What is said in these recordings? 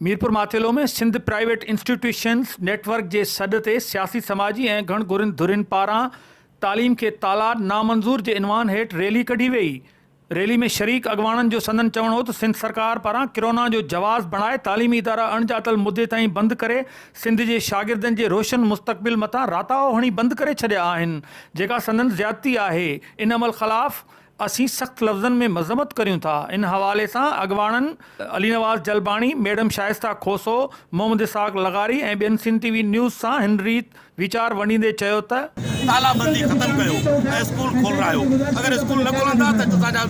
Mirpur Mathelo ۾ Sindh private institutions network جي سڏ تي سياسي سماجي ۽ گهڻ گهرين ڌرين پاران تعليم کي تالا نامنظور جي عنوان هيٺ ريلي ڪڍي وئي. ريلي ۾ شريڪ اڳواڻن جو سندن چوڻ هو ته سنڌ سرڪار پاران ڪرونا جو جواز بڻائي تعليمي ادارا اڻڄاتل مدي تائين بند ڪري سنڌ جي شاگردن جي روشن مستقبل مٿان راتاهو هڻي بند ڪري ڇڏيا آهن جيڪا سندن زيادتي آهي ان عمل خلاف اسين سخت لفظن ۾ مذمت ڪريون ٿا. ان حوالي سان اڳواڻن علي نواز جلباڻي، ميڊم شائسته کوسو، محمد اسحاق لغاري ۽ ٻين سنڌ ٽي وي نيوز سان هن ريت ويچار ونڊيندي چيو ته. تالا بندي ختم ڪيو ۽ اسڪول کولرايو اگر اسڪول نه کولندا ته اسان جا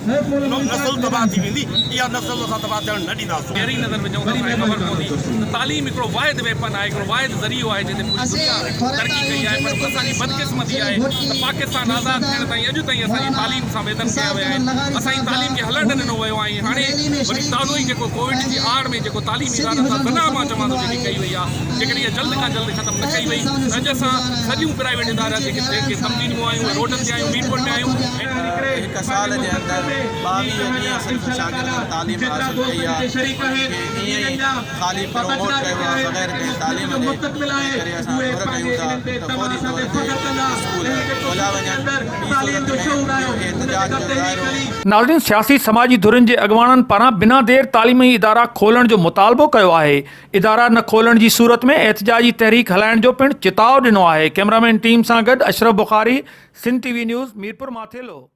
نسل تباهه ٿي ويندي اها نسل اسان تباهه ٿيڻ نه ڏينداسون. گهري نظر وجهون ته اسان کي خبر پوندي ته تعليم هڪڙو واحد ويپن آهي، هڪڙو واحد ذريعو آهي جنهن تي پوري دنيا ترقي ڪئي آهي پر اسان جي بدقسمتي آهي ته پاڪستان آزاد ٿيڻ تائين اڄ تائين اسان جي تعليم سان ويڌن ڪيا ويا آهن، اسان جي تعليم کي هلڻ نه ڏنو ويو آهي ۽ هاڻي وري تازو ئي جيڪو ڪووڊ جي آڙ ۾ جيڪو تعليمي ادارن سان زنا مان چوان ٿو جيڪي ڪئي وئي آهي جيڪڏهن اها جلد کان جلد ختم نه ڪئي وئي ته اڄ اسان سڄيون پرائيويٽ ادارا جيڪي جيڪي تنظيمون آهيون اهي روڊن تي آهيون ميرپور ۾ آهيون ۽. هڪ سال جي اندر 22 ڏينهن صرف شاگردن تعليم حاصل ڪئي آهي انهن کي ائين ئي خالي پروموٽ ڪيو آهي بغير ڪنهن تعليم جي تنهن ڪري اسان گهر ڪيون ٿا ته فوري طور تي اسڪول کوليا وڃن ٻي صورت ۾ اهو احتجاج جو دائرو. ناظرين سياسي سماجي ڌرين جي اڳواڻن پاران بنا دير تعليمي ادارا کولڻ جو مطالبو ڪيو آهي ادارا نه کولڻ جي صورت ۾ احتجاجي تحريڪ هلائڻ جو پڻ چتاء ڏنو آهي ڪئميرامين ٽيم سان گڏ Ashraf Bukhari Sindh T V news Mirpur Mathelo.